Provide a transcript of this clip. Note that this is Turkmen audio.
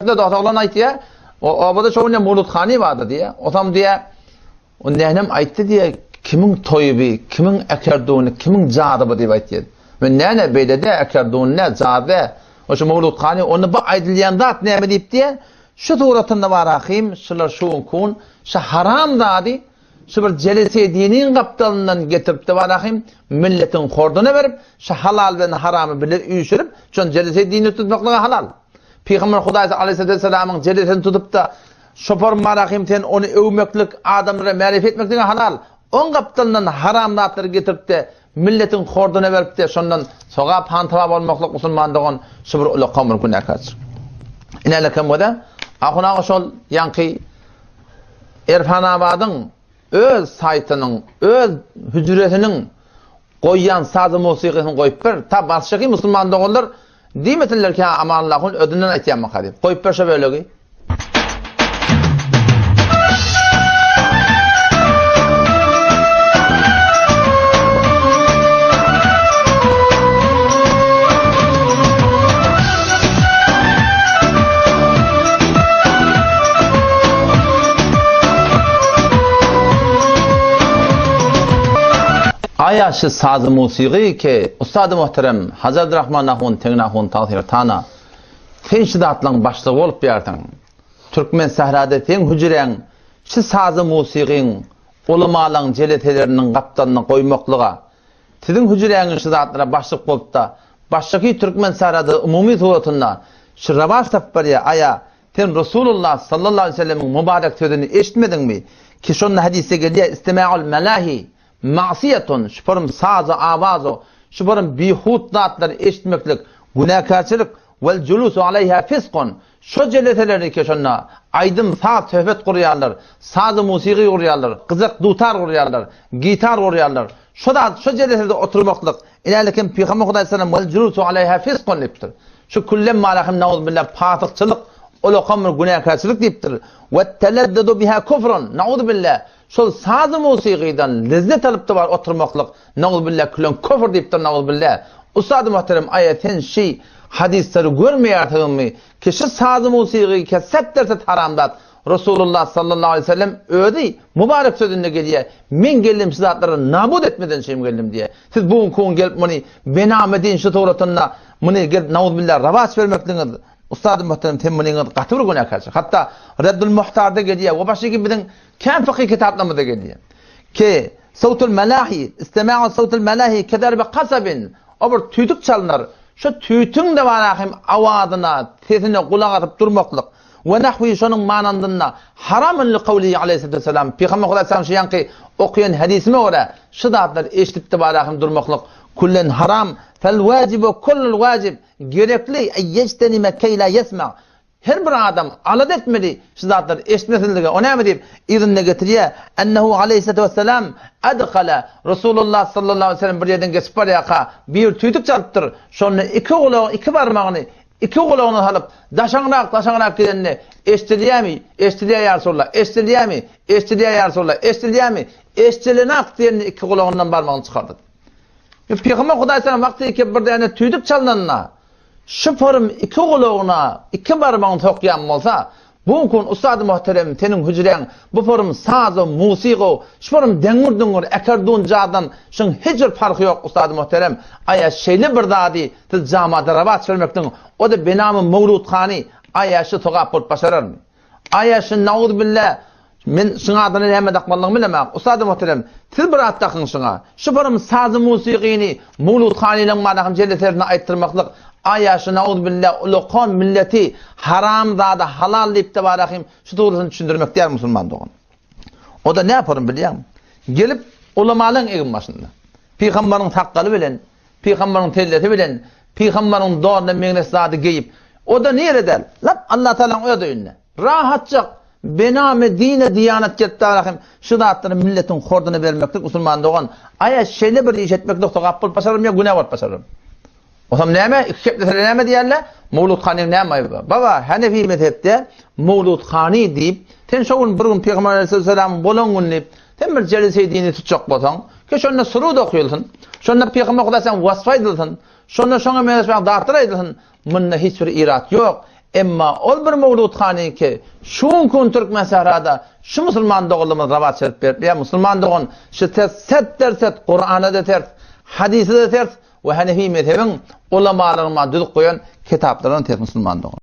Dostoglan aýtýar, o obada şo gün Murut hany bardy diýýär. Osam diýýär, o nänem aýtdy diýýär, kimiň toýy bi, kimiň äkerduny, kimiň jazy bu diýip aýtýar. Men näne beýle dä, äkerduny nä, jaz dä. O şu Murut hany, onda bu aýdylýan zat näme diýip diýýär. Şu suratynda bar ahym, şular şu gün şu haram zady şu bir jelese diniň gapdalyndan getiripdi bar ahym, milletiň horduna berip, şu halal bilen haramy bile üýşürip, şon jelese dinini tutmaklyga halal. Pygamber Hudaýy aleyhissalatu vesselamyň jelesini tutup-da, Şopar Marahym sen ony öwmeklik, adamlara märif etmeklige halal. Oň gapdalyndan haram zatlary getirip-de, milletiň horduna berip-de, şondan sogap hantaba bolmaklyk musulman dogan şu bir ulakan bir günäkärçilik. Inälekem bolsa, ahun aga şol ýaňky Erfanabadyň öz saýtynyň, öz hüjresiniň Goýýan sazy musikysyny goýup ber, ta basşaky musulman doganlar diýmesinler ki, Amanullah hun özünden aýtýarmyka diýip. Goýup ber şo bölegi. Aýa şi sazy musigy ki ussady muhterem Hajy Abdyrahman ahun Tegin ahun tagsyr tana sen şi zatlaň başlygy bolup ýarsyň. Türkmen sährada seň hüjräň şi sazy musigyň ulamalaň jeleseleriniň gapdalyna goýmaklyga siziň hüjräňiz şi zatlara başlyk bolupda başgaky türkmen sährada umumy suratynda şi rawaç tapyp barýa aýa Sen Resulullah sallallahu aleýhi we sellemiň mübarek sözüni eşitmediňmi? Ki şonda hadysda gelýär, Istima'ul melahi ma'siýetun, şuparym sazy, awazy, şuparym bihut zatlary eşitmeklik günäkärçilik, wel julusu aleýha fiskun, şo jeleseleri ki şonda aýdym, saz, söhbet gurýarlar, sazy, musigy gurýarlar, gyjak, dutar gurýarlar, gitar gurýarlar, şo zat, şo jelesede oturmaklyk, Inälikim Pygamber Hudaý sallam wel julusu aleýha fiskun diýipdir. Şu küllem malahym nauzubilla fasykçylyk, ulakan bir günäkärçilik diýipdir. We telezzedu biha kufrun nauzubilla. Şol sazy musigydan lezzet alyp-da bar oturmaklyk nauzubilla külen küfr diýipdir nauzubilla. Ussady muhterem aýa sen şi hadyslary görmeýärsiňmi ki şu sazy musigy ke set derset haram zat Resulullah sallallahu aleýhi we sellem özi mübarek sözünde gelýär, Men geldim şu zatlary nabut etmeden üçin geldim diýýär. Siz bu günki gün gelip muny bename din şu suratynda muny gelip nauzbillah rawaç bermekligiňiz Ustadym muhterem sen munyňyz gaty bir günäkärçilik. Hatda Reddul Muhtarda gelýär we başga biziň kän fykhy kitaplarymyzda gelýär. Ki sawtul malahi, istima'u sawtul malahi kederbi kasabin o bir tüýdük çalynar. Şu tüýtüň de bar ahim awazyna, sesine gulak asyp durmaklyk. We nahwi şonuň manandynda haramyn li kawlihi aleýhissalatu wessalam, Pygamber Hudaý şu ýaňky okaýan hadysime görä şu zatlary eşidip-de barahym durmaklyk küllen haram, fel wajibu kullul wajib, gerekli, eý ýejtenime keý la ýesma, her bir adam alada etmeli şu zatlary eşitmesinlige, o näme diýip yzynda getirýär, ennehu aleýhissalatu wessalam adhala, Resulullah sallallahu aleýhi we sellem bir ýerden geçip barýarka bir tüýdük çalypdyr, şonda iki gulagy iki barmagyny Iki gulagyna salyp, daşaňrak-daşaňrak gidende, Eşdilýämi? Eşdilýär ýa Resulallah! Eşdilýämi? Eşdilýär ýa Resulallah! Eşdilýämi? Eşdilenak diýende iki gulagyndan barmagyny çykardy. Pygamber Hudaý salam wagty ki bir däne tüýdük çalnanda, şu porym iki gulagyna iki barmagyny sokýan bolsa, Bu gün ussady muhterem seniň hüjräň bu forum sazo musigo şu forum deňňür-düňňür äkerdun jadan şuň hiç bir parhy ýok ussady muhterem aýa şeýle bir zady siz jamada rawaç bermekligiň o-da benamy mowludhany aýa şu sogap bolup başararmy aýa şu nauzubilla men şuň adyny näme dakmalydygyny bilemok ussady muhterem siz bir at dakyň şuňa şu forum sazy musigyny Mowludhanynyň manahym jeleserine aýtdyrmaklyk aýa şu nauzubilla ulakan milleti haram zada halal diýip tebarahym şu dogrusyny düşündirmek däl musulman dogan. O da näporun bilýäňmi? Gelip ulamalaň egin başynda. Pygambaryň sakgaly bilen, pygambaryň tellesi bilen, pygambaryň donuna meňzeş zady geýip, o da nirede? Lap Allah Tagalaň öz öýünde. Rahatjak, bename dine diýanat gelip darahym şu zatlary milletiň horduna bermeklik musulman dogan, aýa şeýle bir iş etmeklik sogap bolup başararmy ýa günä bolup başararmy? Osam näme, iki kepleseler näme diýerler? Mowlud hanyň näme aýby bar? Baba, Hanefi mezhepde Mowlud hany diýip, sen şo gün bir gün Pygamber aleyhisselamyň bolan güni diýip, sen bir jelise dini tutjak bolsaň, ki şonda surud okuyulsyn, şonda Pygamber Hudaý sen wasp aýdylsyn, şonda şoňa meňzeş zatlar aýdylsyn, munda hiç bir irat ýok. Emma ol bir Mowlud hanyňky şu günki gün Türkmen sährada şu musulman doganlarymyz rabat çekip berip ýa musulman dogan şu ters set derset Kurana-da ters, hadysa-da ters we Hanefi mezhebiň ulamalaryň düzüp goýan kitaplaryna ters musulman dogan.